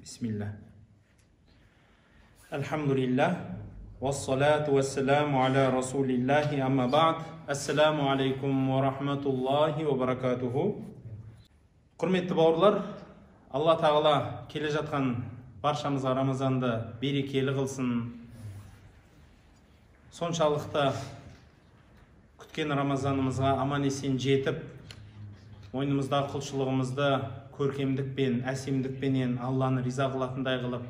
Бисмилля. Альхамдулилля. Вассалату вассаламу аля расулиллахи амма бa'д. Ассаламу алейкум ва рахматуллахи ва баракатуху. Құрметті бауырлар, Алла тағала келе жатқан баршамызға Рамазанды берекелі қылсын. Соншалықты күткен Рамазанымызға аман есен жетіп, мойнымыздағы құлшылығымызды көркемдікпен, әсемдікпенен Алланы риза қылатындай қылып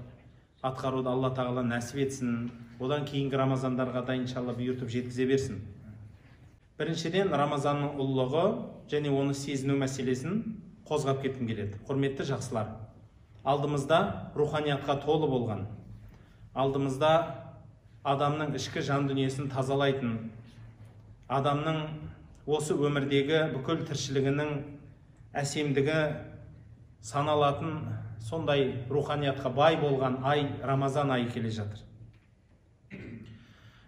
атқаруды Алла тағала нәсіп етсін. Одан кейінгі Рамазандарға да иншалла бұйыртып жеткізе берсін. Біріншіден, Рамазанның ұлылығы және оны сезіну мәселесін қозғап кеткім келеді. Құрметті жақсылар, алдымызда руханиятқа толы болған, алдымызда адамның ішкі жан дүниесін тазалайтын, адамның осы өмірдегі бүкіл тіршілігінің әсемдігі саналатын сондай руханиятқа бай болған ай, Рамазан айы келе жатыр.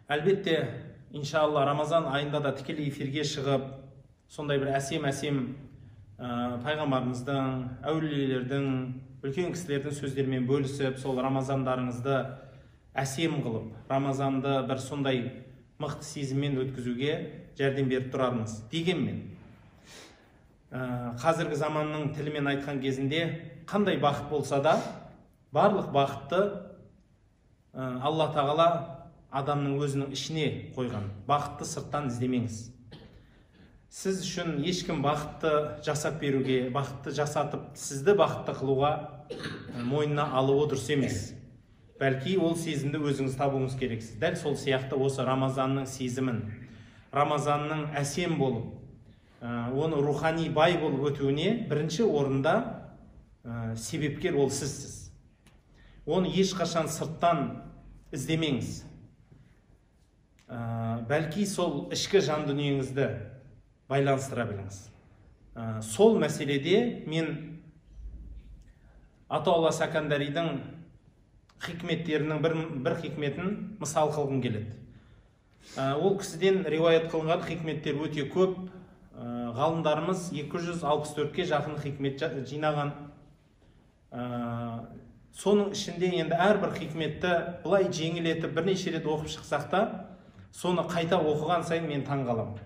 Әлбетте, иншалла, Рамазан айында да тікелей эфирге шығып, сондай бір әсем-әсем пайғамбарымыздың, әулиелердің, үлкен кісілердің сөздерімен бөлісіп, сол Рамазандарыңызды әсем қылып, Рамазанды бір сондай мықты сезіммен өткізуге жәрдем беріп тұрармыз. Дегенмен, қазіргі заманның тілімен айтқан кезінде қандай бақыт болса да, барлық бақытты Алла тағала адамның өзінің ішіне қойған. Бақытты сырттан іздемеңіз. Сіз үшін ешкім бақытты жасап беруге, бақытты жасатып, сізді бақытты қылуға мойнына алуы дұрыс емес. Бәлки ол сезімді өзіңіз табуыңыз керексіз. Дәл сол сияқты осы Рамазанның сезімін, Рамазанның әсем болып, оны рухани бай болып өтуіне бірінші орында себепкер ол сізсіз. Оны ешқашан сырттан іздемеңіз. Бәлки сол ішкі жан дүниеңізді байланыстыра біліңіз. Сол мәселеде мен Атаулла Сәкандаридің хикметтерінің бір хикметін мысал қылғым келеді. Ол кісіден риуаят қылынған хикметтер өте көп. Ғалымдарымыз 264-ке жақын хикмет жинаған. Соның ішінде енді әрбір хикметті былай жеңіл етіп бірнеше рет оқып шықсақ та, соны қайта оқыған сайын мен таң қаламын.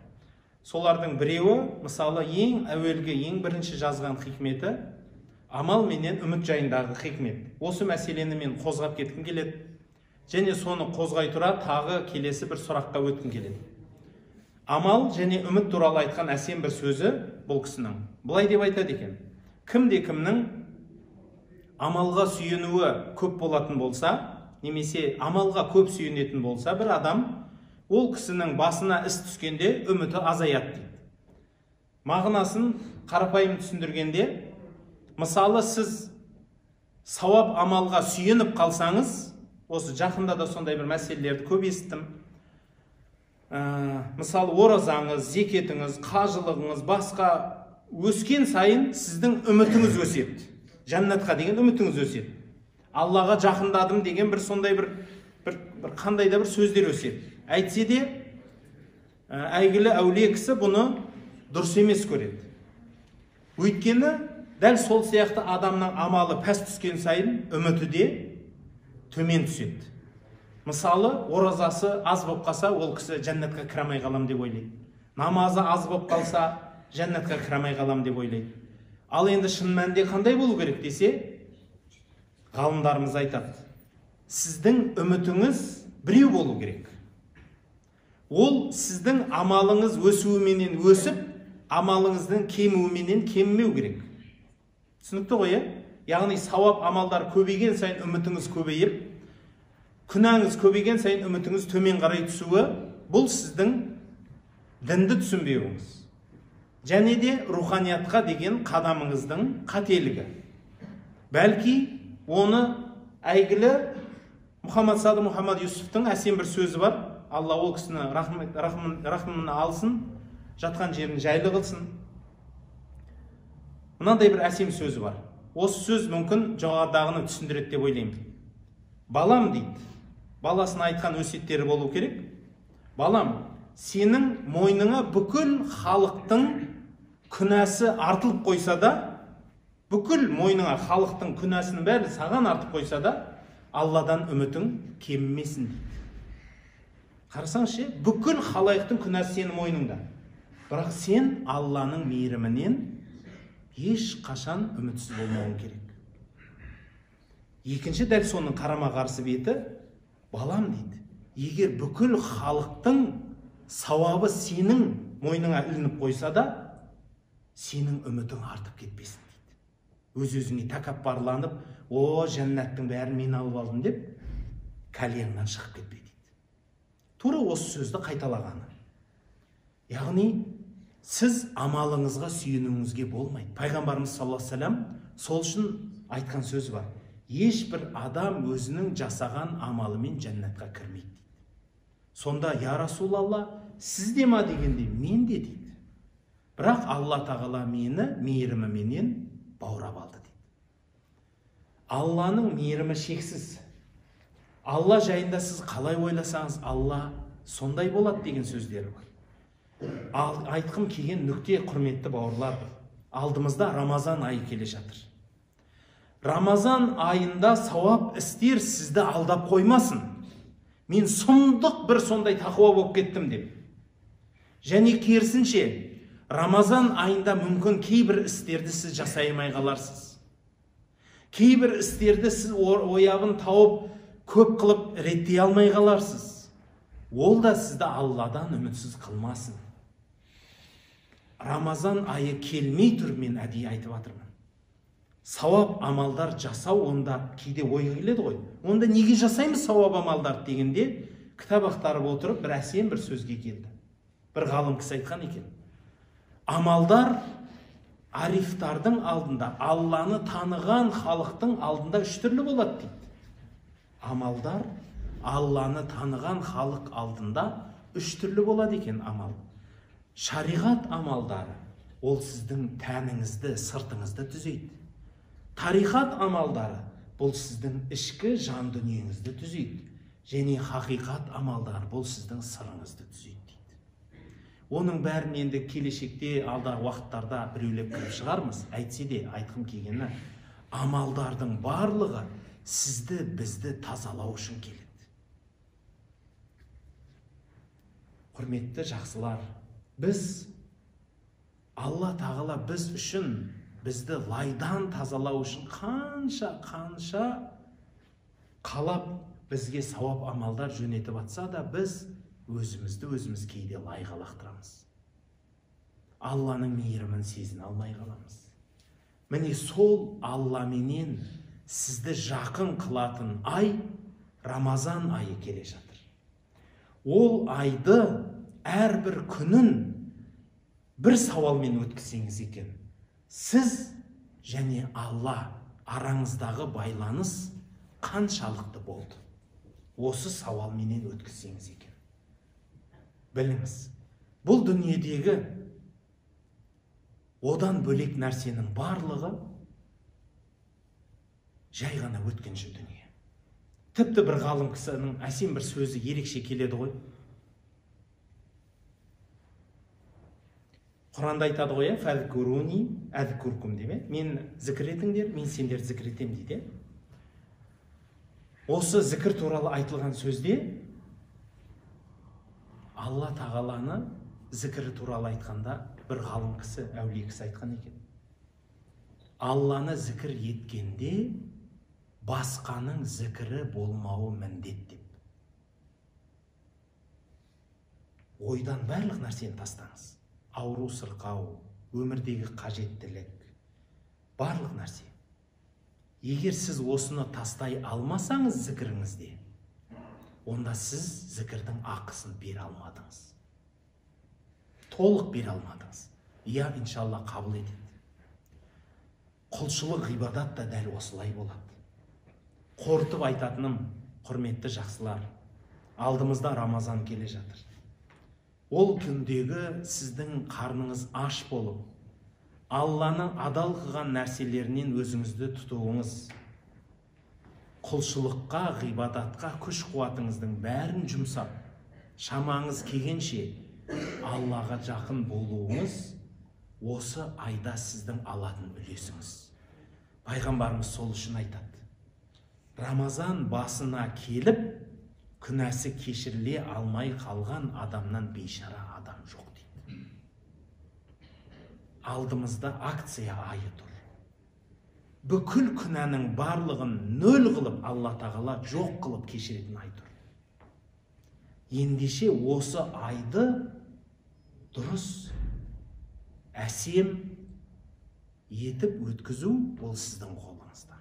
Солардың біреуі, мысалы, ең әуелгі, ең бірінші жазған хикметі амал менен үміт жайындағы хикмет. Осы мәселені мен қозғап кеткім келеді. Және соны қозғай тұра тағы келесі бір сұраққа өткім келеді. Амал және үміт туралы айтқан әсем бір сөзі бұл кісінің. Былай деп айтады екен: кімде кімнің амалға сүйенуі көп болатын болса, немесе амалға көп сүйенетін болса бір адам, ол кісінің басына іс түскенде үміті азаяды дейді. Мағынасын қарапайым түсіндіргенде, мысалы, сіз сауап амалға сүйеніп қалсаңыз, осы жақында да сондай бір мәселелерді көп естідім. Мысалы, оразаңыз, зекетіңіз, қажылығыңыз, басқа өскен сайын сіздің үмітіңіз өседі. Жәннатқа деген үмітіңіз өседі. Аллаға жақындадым деген бір сондай бір қандай да бір сөздер өседі. Әйтсе де, әйгілі әулие кісі бұны дұрыс емес көреді. Өйткені дәл сол сияқты адамның амалы пәс түскен сайын үміті де төмен түседі. Мысалы, оразасы аз болып қалса, ол кісі жәннатқа кіре алмай қалам деп ойлайды. Намазы аз болып қалса, жәннатқа кіре алмай қалам деп ойлайды. Ал енді шын мәнінде қандай болу керек десе, ғалымдарымыз айтады: сіздің үмітіңіз біреу болу керек. Ол сіздің амалыңыз өсуіменен өсіп, амалыңыздың кемуіменен кемімеу керек. Түсінікті ғой, е? Яғни сауап амалдар көбейген сайын үмітіңіз көбейіп, күнәңіз көбейген сайын үмітіңіз төмен қарай түсуі, бұл сіздің дінді түсінбеуіңіз. Және де руханиятқа деген қадамыңыздың қателігі. Бәлки оны әйгілі Мұхаммад Сады Мұхаммад Юсуфтың әсем бір сөзі бар. Алла ол кісіні рахмына алсын, жатқан жерін жайлы қылсын. Мынандай бір әсем сөзі бар. Осы сөз мүмкін жоғарыдағыны түсіндіреді деп ойлаймын. Балам дейді, баласына айтқан өсиеттері болу керек. Балам, сенің мойныңа бүкіл халықтың күнәсі артылып қойса да, Бүкіл мойныңа халықтың күнәсінің бәрін саған артып қойса да, Алладан үмітің кемімесін дейді. Қарасаңшы, бүкіл халайықтың күнәсі сенің мойныңда. Бірақ сен Алланың мейірімінен ешқашан үмітсіз болмауың керек. Екінші дәл соның қарама-қарсы беті, балам дейді, егер бүкіл халықтың сауабы сенің мойныңа ілініп қойса да, сенің үмітің артып кетпесін дейді. Өз-өзіңе тәкаппарланып, о, жәннаттың бәрін мен алып алдым деп, кальяннан шығып кетпе дейді. Тура осы сөзді қайталағаны. Яғни, сіз амалыңызға сүйенуіңізге болмайды. Пайғамбарымыз саллаллаху алейхи вассалам сол үшін айтқан сөзі бар. Ешбір адам өзінің жасаған амалымен жәннатқа кірмейді дейді. Сонда, я Расулалла, сіз де ма дегенде, мен де дейді. Бірақ Алла тағала мені мейіріміменен баурап алды дейді. Алланың мейірімі шексіз. Алла жайында сіз қалай ойласаңыз, Алла сондай болады деген сөздері бар. Ал айтқым келген нүкте, құрметті бауырлар, алдымызда Рамазан айы келе жатыр. Рамазан айында сауап істер сізді алдап қоймасын. Мен сұмдық бір сондай тақуа болып кеттім деп. Және керісінше, Рамазан айында мүмкін кейбір істерді сіз жасай алмай қаларсыз. Кейбір істерді сіз оябын тауып, көп қылып реттей алмай қаларсыз. Ол да сізді Алладан үмітсіз қылмасын. Рамазан айы келмей тұр, мен әдейі айтып жатырмын. Сауап амалдар жасау онда кейде ойға келеді ғой. Онда неге жасаймыз сауап амалдарды дегенде, кітап ақтарып отырып бір әсем бір сөзге келді. Бір ғалым кісі айтқан екен. Амалдар арифтардың алдында, Алланы таныған халықтың алдында үш түрлі болады дейді. Амалдар Алланы таныған халық алдында үш түрлі болады екен амал. Шариғат амалдары ол сіздің тәніңізді, сыртыңызды түзейді. Тарихат амалдары бұл сіздің ішкі жан дүниеңізді түзейді. Және хақиқат амалдары бұл сіздің сырыңызды түзейді дейді. Оның бәрін енді келешекте, алдағы уақыттарда біреулеп кіріп шығармыз. Әйтсе де айтқым келгені, амалдардың барлығы сізді, бізді тазалау үшін келеді. Құрметті жақсылар, біз Алла тағала біз үшін, бізді лайдан тазалау үшін қанша қалап бізге сауап амалдар жөнетіп атса да, біз өзімізді өзіміз кейде лайға лақтырамыз. Алланың мейірімін сезіне алмай қаламыз. Міне сол Алламенен сізді жақын қылатын ай Рамазан айы келе жатыр. Ол айды әрбір күнін бір сауалмен өткізсеңіз екен, сіз және Алла араңыздағы байланыс қаншалықты болды? Осы сауалменен өткізсеңіз екен. Біліңіз, бұл дүниедегі одан бөлек нәрсенің барлығы жай ғана өткінші дүние. Тіпті бір ғалым кісінің әсем бір сөзі ерекше келеді ғой. Құранда айтады ғой, фәзкуруни әзкуркум деме. Мен зікір етіңдер, мен сендерді зікір етем дейді. Осы зікір туралы айтылған сөзде Алла тағаланы зікірі туралы айтқанда бір ғалым кісі, әулие кісі айтқан екен. Алланы зікір еткенде басқаның зікірі болмауы міндет деп. Ойдан барлық нәрсені тастаңыз. Ауру, сырқау, өмірдегі қажеттілік, барлық нәрсе. Егер сіз осыны тастай алмасаңыз зікіріңізде, онда сіз зікірдің ақысын бере алмадыңыз. Толық бере алмадыңыз. Иә, иншалла қабыл етеді. Құлшылық ғибадат та дәл осылай болады. Қорытып айтатыным, құрметті жақсылар, алдымызда Рамазан келе жатыр. Ол күндегі сіздің қарныңыз аш болып, Алланың адал қылған нәрселерінен өзіңізді тұтуыңыз, құлшылыққа, ғибадатқа күш қуатыңыздың бәрін жұмсап, шамаңыз келгенше Аллаға жақын болуыңыз, осы айда сіздің алатын үлесіңіз. Пайғамбарымыз сол үшін айтады: Рамазан басына келіп, күнәсі кешіріле алмай қалған адамнан бейшара адам жоқ дейді. Алдымызда акция айы тұр. Бүкіл күнәнің барлығын нөл қылып, Алла Тағала жоқ қылып кешіретін ай тұр. Ендеше осы айды дұрыс, әсем етіп өткізу ол сіздің қолыңызда.